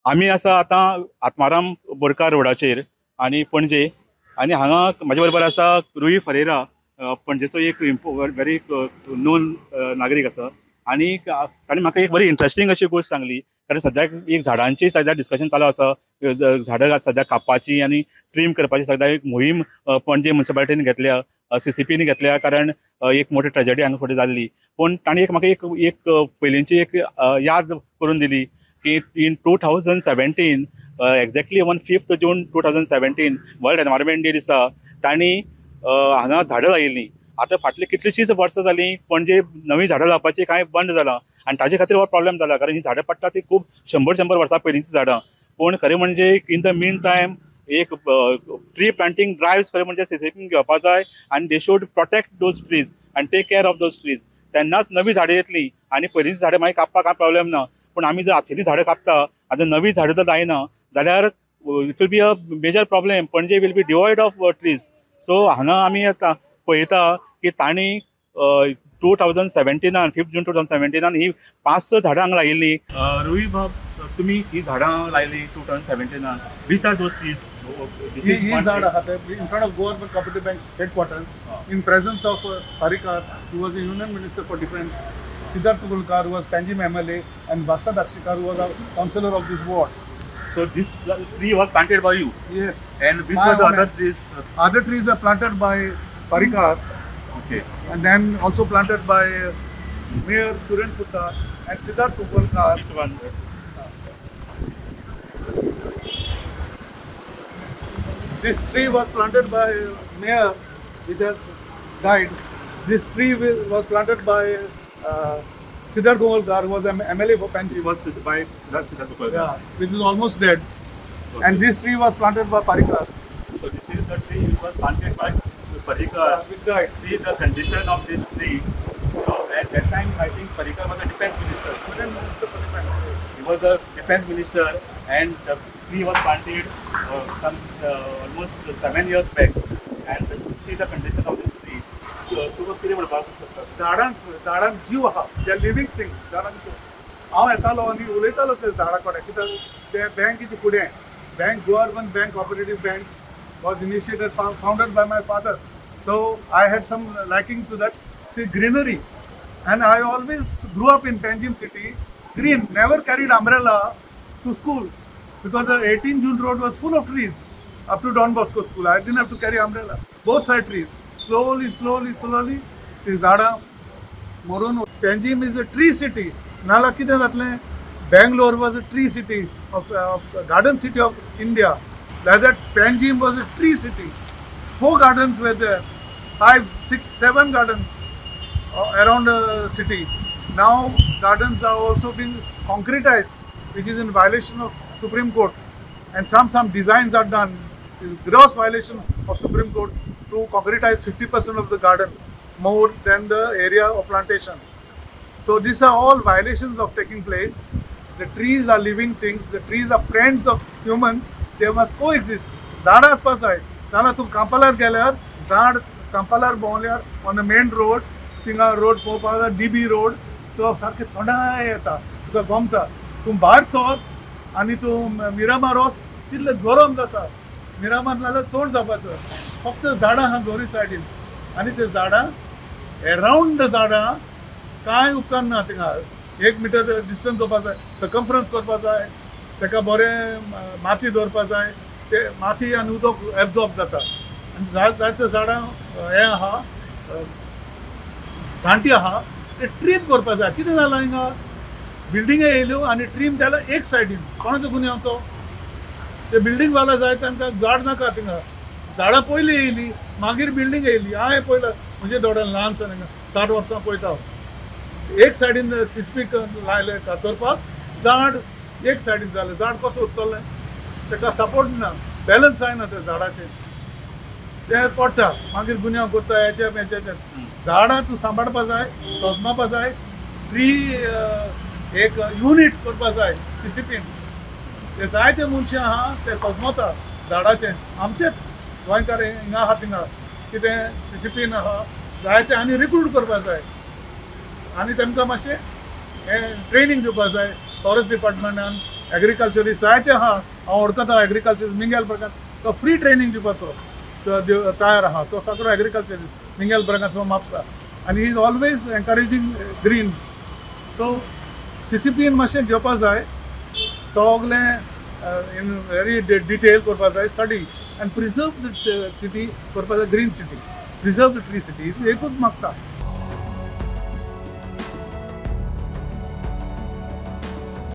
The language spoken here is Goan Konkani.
आमी आसा आतां आत्माराम बोरकार रोडाचेर आनी पणजे, आनी हांगा म्हाजे बरोबर आसा रुई फरेरा, पणजेचो एक व्हेरी नोन नागरीक आसा. आनी ताणें म्हाका एक बरी इंट्रस्टींग अशी गोश्ट सांगली, कारण सद्याक एक झाडांची सद्या डिस्कशन चालू आसा. झाडां सद्या कापपाची आनी ट्रीम करपाची सद्या एक मोहीम पणजे म्युनिसिपालिटीन घेतल्या, सीसीपीन घेतल्या, कारण एक मोठी ट्रेजडी हांगा फुडें जाल्ली. पूण ताणें एक म्हाका एक एक पयलींची एक याद करून दिली की in 2017, exactly on 5th June 2017 world environment day दिसा तांणी हांगा झाडां लायिल्लीं. आतां फाटलीं कितलींशींच वर्सां जालीं पणजे नवीं झाडां लावपाची कांय बंद जालां आनी ताजे खातीर हो प्रॉब्लेम जाला, कारण हीं झाडां पडटा ती खूब शंबर शंबर वर्सां पयलींचीं झाडां. पूण खरें म्हणजे इन the mean time एक ट्री प्लांटींग ड्रायव्स खरें म्हणजे सीसीपीन घेवपा जाय आनी they should protect those trees आनी take care of those trees. तेन्नाच नवीं झाडां येतलीं आनी पयलींचीं झाडां मागीर कापपाक कांय प्रॉब्लेम ना. पूण आमी जर आशिल्लीं झाडां कापता आतां नवीं झाडां जर लायना जाल्यार it will be a major problem. Panaji will be devoid of trees. So हांगा आमी आतां पळयता की तांणी 2017 5 जून 2017 ही 5-6 झाडां हांगा लायिल्लीं. रुई बाब, तुमी ही झाडां लायली 2017, which are those trees? ही झाड आहा ते in front of Goa urban cooperative bank headquarters, in presence of Parrikar, who was union minister for defence, Siddharth Kudlekar, who was Panjim MLA, and Vasant Akshikar, who was a councillor of this ward. So this tree was planted by you? Yes. And which were the other trees? Other trees were planted by Parrikar. Okay. And then also planted by Mayor Suren Sutar and Siddharth Kudlekar. Which one? This tree was planted by Mayor, which has died. This tree was planted by Siddharth Kudlekar, who was an MLA for Panjim. It was by Siddharth Kudlekar. Yeah, which is almost dead. Okay. And this tree was planted by Parrikar. So this is the tree which was planted by Parrikar. Which died. See the condition of this tree. At that time, I think Parrikar was the defense minister. Defense minister for defense. Yes. He was the defense minister, and the tree was planted some almost 7 years back. And see the condition of this tree. तुका कितें म्हणपाक शकता? झाडांक झाडांक जीव आहा, they are living things. झाडांक हांव येतालो आनी उलयतालो ते झाडां कडेन, कित्याक ते बँकेचे फुडें bank, Goa urban bank cooperative bank was initiated, founded by my father. So I had some liking to that see greenery, and I always grew up in Panjim city, green, never carried umbrella to school because the 18 June road was full of trees up to Don Bosco school. I didn't have to carry umbrella, both side trees. Slowly, slowly, slowly, ती झाडां मरून. Panjim is a tree city. नाल्यार कितें जातलें? Bangalore was a tree city of garden city of India. Like that Panjim was a tree city. 4 gardens were there, 5, 6, 7 gardens around the city. Now gardens are also being concretized, which is in violation of Supreme Court, and some designs are done. It's gross violation of Supreme Court to concretize 50% of the garden more than the area of plantation. So these are all violations of taking place. The trees are living things. The trees are friends of humans. They must coexist. झाडां आसपा जाय. नाल्यार तूं कांपालार गेल्यार झाड कांपालार भोंवल्यार ऑन the main road, थिंगा रोड पळोवपाक जाय, डीबी रोड, तो सारकें थंडाय येता, तुका गमता. तूं भायर सर आनी तूं मिरामार वच, तितलें गरम जाता. मिरामार नाल्यार तोंड जावपाचो. फक्त झाडां आहा दोनूय सायडीन आनी ते झाडां एरावंड झाडां कांय उपकारना. थिंगा 1 मिटर डिस्टन्स दवरपा जाय, सर्कमफरन्स करपा जाय, ताका बरें माती दवरपा जाय. ते माती आनी उदक एब्जॉर्ब जाता. आनी जायते झाडां हें आहा, जाणटी आहा, ते ट्रीम करपा जाय. कितें जालां हिंगा बिल्डिंगे येयल्यो आनी ट्रीम जाल्या एक सायडीन. कोणाचो गुन्यांव तो? ते बिल्डींग वाला जाय तांकां झाड नाका. थिंगा झाडां पयलीं येयली, मागीर बिल्डींग येयली. हांवें पळयलां म्हजे दोळ्यान ल्हानसान हिंगा 60 वर्सां पळयता. एक सायडीन सिस्पीक लायलें कातरपाक, झाड एक सायडीन जालें. झाड कसो उरतलें? ताका सपोर्ट ना, बॅलन्स जायना त्या झाडाचेर, तें पडटा. मागीर गुन्यांव करता हेचे हेचे. झाडां तूं सांबाळपा जाय, सोजमापा जाय, ट्री एक युनीट करपा जाय सीसीपीन. ते जायते मनशां आहा ते सोजमता झाडाचें. आमचेच गोंयकार हिंगा आहा, थिंगा कितें सीसीपीन आहा जायते, आनी रिक्रूट करपा जाय आनी तांकां मातशें हें ट्रेनींग दिवपा जाय फॉरेस्ट डिपार्टमेंटान. एग्रीकल्चरिस्ट जायते आहा, हांव वळखता एग्रीकल्चरिस्ट मिंगेल ब्रगांस, तो फ्री ट्रेनींग दिवपाचो तयार आहा. तो सगळो एग्रीकल्चरिस्ट मिंगेल ब्रगांस म्हापसा आनी he is always encouraging green. So CCPN मातशें घेवपा जाय, सगळें इन व्हेरी डिटेल करपा जाय study and preserve the city करपा जाय, green city, preserve the tree city, एकूच मागता.